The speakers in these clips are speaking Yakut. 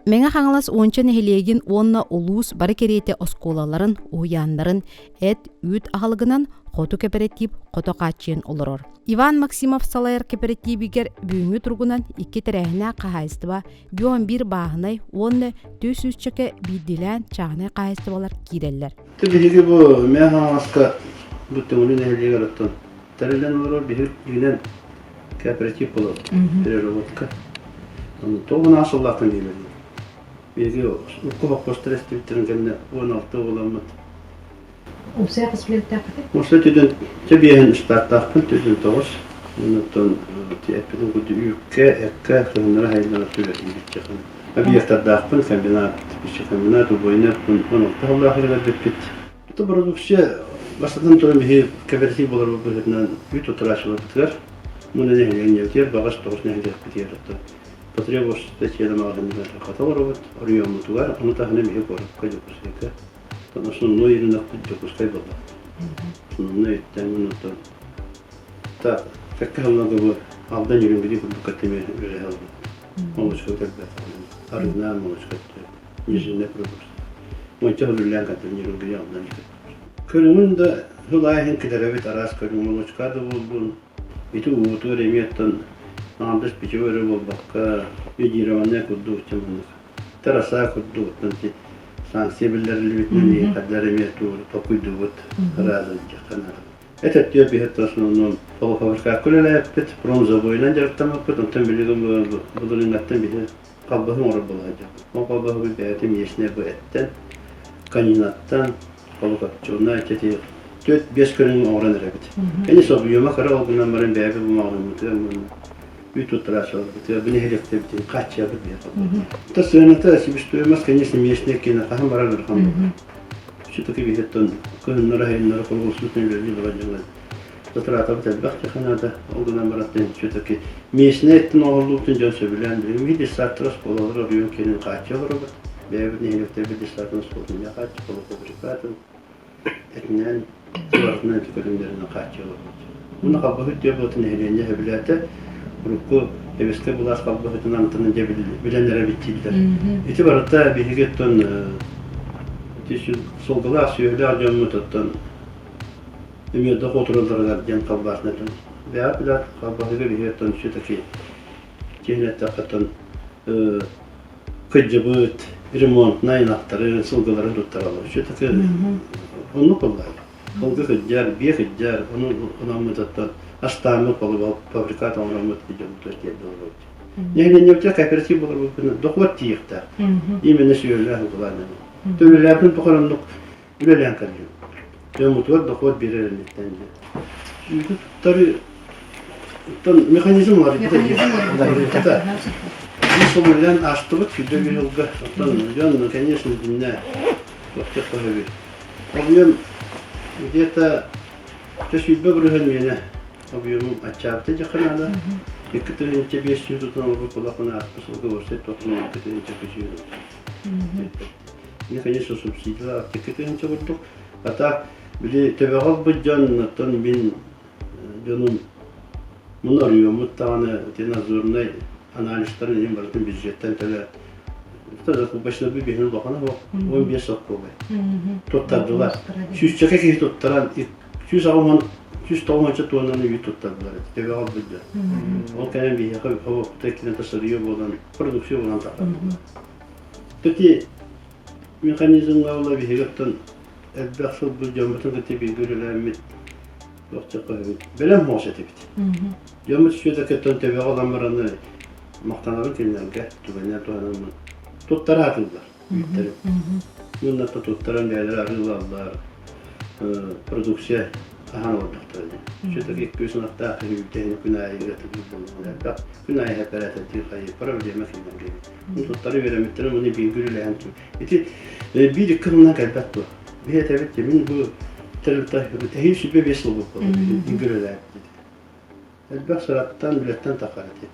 Мэҥэ Хаҥалас уонча нэһилиэгин уонна улуус бары кэриэтэ оскуолаларын, уһуйааннарын эт, үүт аһылыгынан Хоту кэпэрэтиип хото хааччыйан олорор. Иван Максимов салайар кэпэрэтиибигэр бүгүҥҥү туругунан икки тэрээһиннээх хаһаайыстыба, 11 бааһынай уонна түс сүүсчэкэ биирдиилээн чааһынай хаһаайыстыбалар киирэллэр. Биһиги бу Мэҥэ Хаҥаласка бу Төҥүлү нэһилиэгэр оттон тэриллэн олорор биһиги дьиҥинэн кооператив буолар переработка. Тоҕус сыллаахтан дииллэр. Биһиги урукку хоппостор эстибиттэрин кэннэ 16 буоламмыт. Уопсай хас үлэлээххитий? Уопсай түдүн биэһин штаттаахпын, түдүн тоҕус. Онтон эппитин курдук үүккэ, эккэ, кыһыннары хайыннара түбэтин Объектардаахпын, комбинат, пищекомбинат, убойнай 16 сыллаах үлэлэрбиппит. Это продукция бастатан туран биһи кооператив буоларбыт быһыытынан үүт туттарааччыларбытыгар муна нэһилиэнньэбитигэр баҕас тоҕус нэһилиэкпитигэр потребовство чиэдэ маҕаһыыныгар хата олоробут оройуоммутугар ону таһынан биһи куоракка Дьокуускайга основной рынокпыт Дьокуускай буолла основной өттөн онтон та кэккэ сылларга бу Алдан Нерюнгри курдук кытта үлэлэһэ олорбут молочка кэлбэт арыгынаан молочка нежнэй продукция Монча үлэлээн кэлбит Нерюнгри Алдан Көрүҥүн да сыл аайы кэтэрэбит араас көрүҥ молочка да буоллун ити уутугар эмиэ оттон аҥардас питьевой эрэ буолбакка йодированная курдук маннык терраса курдук оттон ити санкция биллэриллибитинэн хаддар эмиэ толкуйдуубут ыраазы наада. Этэттиэ биһэт основном полуфабрикакка үлэлээппит, промзабойунан дьарыктаммыппыт, онтон билигин былырыыҥҥаттан биһи халбаһы оҥорор буолаадьабыт. Ол халбаһыбыт бэйэтэ местнэй бу эттэн, конинаттан, полукопченая эти түөрт биэс көрүҥү оҥорон эрэбит. Кини объема кыра ол гынан баран бэйэбит бу маҕаһыыммытыгар уонна үүт туттарааччыларбытыгар бу нэһилиэктэрбитин хааччыйабыт биһи халбаһы. Это сыаната себестоимость, конечно, местная киэнэ хаһан барар ыарахан буолар. Все-таки биһиттэн кыһыннары-сайыннары круглосуточно үлэлии олорор дьоҥҥо затратабыт элбэх диэххэ наада. Ол гынан баран все-таки местнэй өттүн оҥоһуллубутун дьон сөбүлээн билигин биир детсадтар оскуолалар оройуон киэнин хааччыйа олоробут. Бэйэбит нэһилиэктэрбит детсадын оскуолатын эмиэ хааччы полуфабрикатын этинэн, сыбарытынан ити көрүҥнэринэн хааччыйа олоробут. Уонна халбаһыт диэн буолта нэһилиэнньэ сөбүлээтэ. Урукку Эбэскэ былаас халбаһытын амтанын дьэ билэн эрэбит дииллэр. Ити барыта биһиги оттон ити сылгылаах сүөһүлээх дьоммут оттон эмиэ дохуотуралларыгар диэн халбаасына бэйэҕит билэр халбаһыга биһиги оттон все-таки киһини эттэххэ оттон кыдьыбыт ремонтнай ынахтары сылгыларын туттараллар все-таки оннук буоллаҕа Сылгы кырдьар, биэ кырдьар, ону ынаммытыттан астааммыт фабрикат оҥороммут дьоммутугар тиэрдэ олоробут. Нэһилиэнньэбитигэр кооператив буоларбытынан дохуот тиийиэхтээх. Именно сүөһүлээх укулааннан. Төлөлөөхпүн тухары оннук үлэлээн кэллим. Дьоммутугар дохуот биэрэр инниттэн диэн. Үүтү туттарыы оттон механизм уларыйбыта. Биир сыл үлэлээн аастыбыт, сүүрбэ биир сылга. Оттон дьон, конечно, дьиннэ туох эбит. Объем где-то 120 бырыһыан миэнэ объемум аччаабыта диэххэ наада. 2500 тутан олорбут буоллахпына ааспыт сылга уопсай тохтон 2000 көсүүр. Мне, конечно, субсидия 2000 курдук. А так, били төбөҕө ылбыт дьон, оттон мин дьонум муну арыйыаммыт даҕаны ити надзорнай анализтарын иһин барытын бюджеттэн төлө закупочнай биһин улахана суох 15 соккуобай туттардылар сүүсчэкэ киһи туттаран 180 190 туоннаны үүт туттардылар төбөҕө ылбыт дьон ол кэнэн биһиэхэ обоппута иккинэн сырье буолан продукция буолан тахсардылар Ити механизмҥа ыла биһиги оттон элбэх сылбыт дьоммутун кытта бииргэ үлэлээммит Бэлэм муос этибит. Дьоммут Сүөдэкэттэн төбөҕө ылан баран махтанабын кинилэргэ түгэнинэн туһанаммын туттара атыыллар үүттэрин. Уонна туттаран бэйэлэрэ арыылаллар, продукция аһан олордохторо диэн. Все-таки икки сынаттаах киһи үүттэһин күн аайы ыатыгыр буоллаҕына элбэх күн аайы эпэрээтэттиир хайыы проблема кинилэргэ. Туттары үөрэммиттэрин уонна бииргэ үлэлэһэн ити биир икки сылынан кэлбэт дуо? Биһи этэбит мин бу тэрилтэ эһиил 25 сыл буолбут үлэлээбит Элбэх сыраттан, үлэттэн тахар этэ.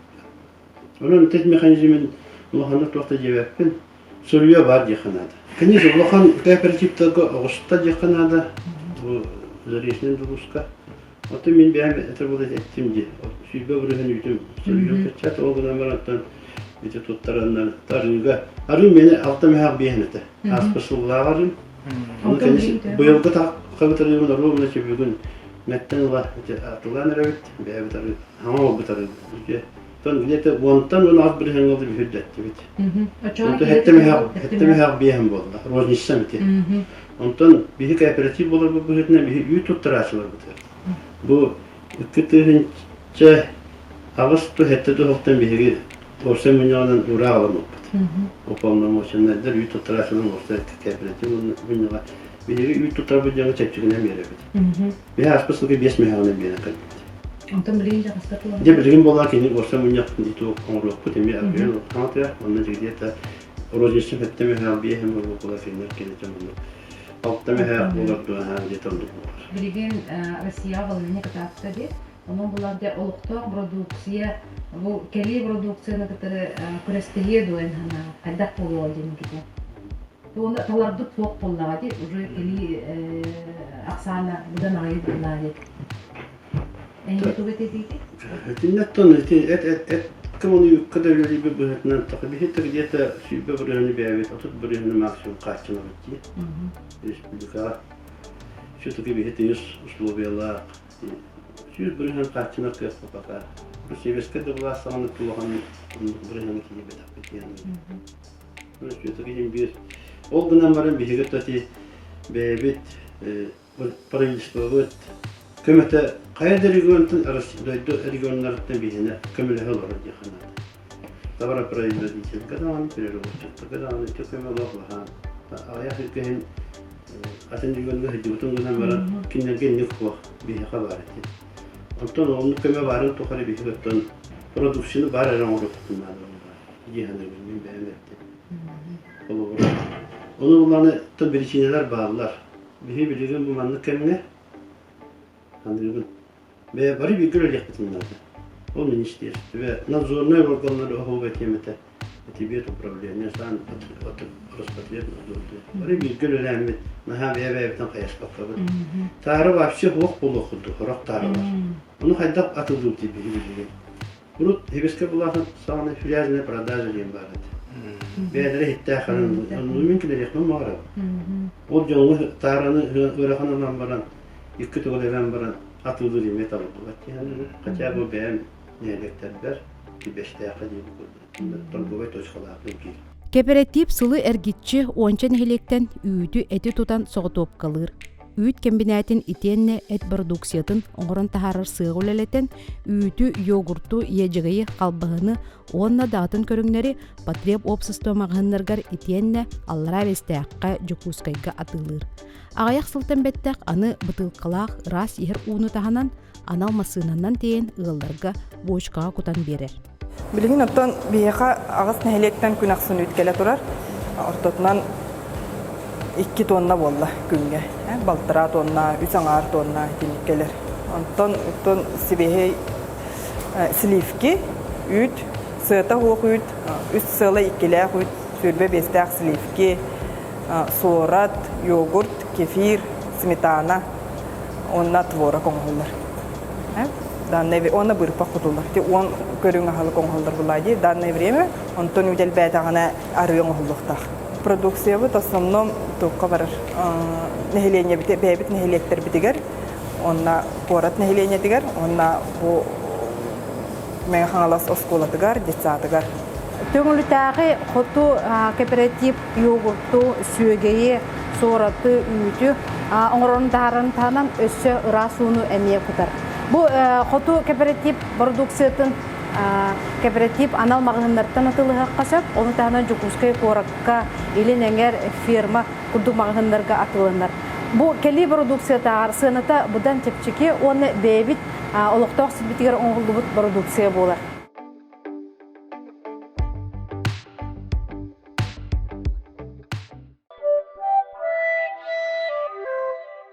Онон ити механизмин улаханнык туох да диэбэппин. Суруйа баар диэххэ наада. Конечно, улахан кооперативтарга оҕуста диэххэ наада. Бу Заречный улууска. Оттон мин бэйэм этэр буола эттим дии. 120 бырыһын үүтүм суруйуом кыччат. Ол гынан баран оттон Ити туттараннар арыыга арыы миэнэ алта мөһөөх биэһин этэ. Ааспыт сыллааҕы арыым. Ону кэнники быйылгы хабыт арыыбын оруобуна бүгүн мэттэн ыла ити атылаан эрэбит, бэйэбит арыы, хаҥа оҥорбут арыыбыт. Тон где-то уонтан 16 бырыһыаҥҥа ылы бүһүрдэттибит. Онтон сэттэ мөһөөх биэһин буолла, розницам ити. Онтон биһи кооператив буоларбыт быһыытынан биһи үүт туттарааччыларбытыгар. Бу 2008 ту сылтан биһиги уопсай мунньаҕынан уураа аламмыппыт. Уполномоченнайдар үүт туттарааччыларын уопсай кооператив мунньаҕа биһиги үүт туттарбыт дьоҥҥо чэпчэкинэн биэрэбит. Биһи ааспыт сылга биэс мөһөөҕүнэн биэрэн кэлбит. Онтон билигин дьаҕастар Дьэ билигин буоллар кини уопсай мунньахпын иту оҥоруохпут эмиэ арыйан хаҥатыа онно где-то розничный сэттэ мөһөөх биэһин буолуо кинилэр кинитэ онно алта мөһөөх буолар дуо где-то оннук буолар. Билигин Россияҕа балаһыанньа кытаатта дии. Онон булар дьэ олохтоох продукция бу кэлии продукцияны кытары күрэстэһиэ дуо эн санааҕар хайдах буолуо диэн ките? Туона таларбыт суох буоллаҕа дии уже кэлии ахсаана быдан аҕыйы буоллаҕа дии. Эһиги тугу этиитиги? Итиннэттэн ити эт эт эт кыманы юкка да үлэлиибит быһыытынан таха биһи где-то 20 бырыһыаны бэйэбит 30 бырыһыаны максимум хааччынабыт дии республикаҕа. Все-таки биһи тыйыс условиялаах 100 бырыһыан хааччынар кыахпыт пока. Бу сэбиэскэй да былаас саҕана улахан оннук бырыһыаны киирбэтэхпит диэн. Все-таки иһин биир. Ол гынан баран биһиги ити бэйэбит правительствобыт көмөтө хайа да регионтан дойду регионнарыттан биһиэнэ көмөлөһө олорор диэххэ наада. Товаропроизводительга даҕаны, переработчиктарга даҕаны ити көмө олох улахан. Аҕыйах иккиһин атын регионга сылдьыбытын гынан баран кинилэргэ инник суох биһиэхэ баар этэ. Онтон оннук көмө баарын тухары биһиги оттон продукцияны баар эрэ оҥоруохпутун наада дии саныыбын мин бэйэм эттим. Холобура, ону буланы биричиинэлэр бааллар. Биһи билигин бу маннык кэмҥэ саныыбын. Бэйэ бары бииргэ үлэлиэхпитин наада. Ол министерство, надзорнай органнар оһуоба тиэмэтэ, Тибет управление, сан Роспотребнадзор. Бары бииргэ үлэлээммит, наһаа бэйэ-бэйэбитин хайаспаккабыт. Таары вообще суох буолуох курдук, сорох таарылар. Ону хайдах атыллыыр дии биһи билигин. Урут Хибискэ булаахын саҕана филиальная продажа диэн баар этэ. Бэйэлэрэ иһиттээх ханан онну мин килэриэхпин баҕарабын. Ол дьоҥҥо таараны ыарахан ылан баран, икки төгүл эбэн баран атыылыыр эмиэ табыллыбат диэн Хотя бы бэйэм нэһилиэктэрбэр Кибэстээххэ диэбит курдук торговай точкалаахпын киир. Кэпэрэтиип сылы эргиччи уонча нэһилиэктэн үүтү, эти тутан соҕотуопкалыыр. Үүт кэмбинээтин итиэннэ эт бородууксуйатын оҥорон таһаарар сыаҕы үлэлэтэн, үүтү, йогурту, иэдьэгэйи, халбаһыны уонна да атын көрүҥнэри потреб-уопсастыба маҕаһыыннарыгар итиэннэ Аллараа Бэстээххэ, Дьокуускайга атыылыыр. Аҕыйах сылтан бэттэх аны бытыылкалаах ыраас иһэр ууну таһынан анал массыынанан тиэйэн ыалларга бочкаҕа кутан биэрэр. Билигин оттон биһиэхэ аҕыс нэһилиэктэн күн ахсын үүт кэлэ турар. Ортотунан 2 тонна буолла күҥҥэ. Балтараа тонна, үс аҥаар тонна итинник кэлэр. Онтон оттон сибиэһэй сливки, үүт, сыата суох үүт, үс сыала иккилээх үүт, 25-тээх сливки, суорат, йогурт, кефир, сметана уонна творог оҥоһуллар. Данное уонна быырпах кутуллар. Ти уон көрүҥ аһылык оҥоһуллар булаа дии. Данное время онтон үдэлбээтэҕинэ арыы оҥоһуллуохтаах. Продукциябыт основном туохха барар нэһилиэнньэбит бэйэбит нэһилиэктэрбитигэр уонна куорат нэһилиэнньэтигэр уонна бу Мэҥэ Хаҥалас оскуолатыгар, детсадыгар. Төҥүлүтээҕи хоту кооператив йогурту, сүөгэйи, суораты, үүтү оҥорон таһаарарын таһынан өссө ыраас ууну эмиэ кутар. Бу хоту кооператив бородууксуйатын кооператив анал маҕаһыыннартан атыылаһыахха сөп. Ону таһынан Дьокуускай куоракка Илин Эҥэр ферма курдук маҕаһыыннарга атыыланар. Бу кэлии бородууксуйатааҕар сыаната быдан чэпчэки уонна бэйэбит олохтоох сирбитигэр оҥоһуллубут бородууксуйа буолар.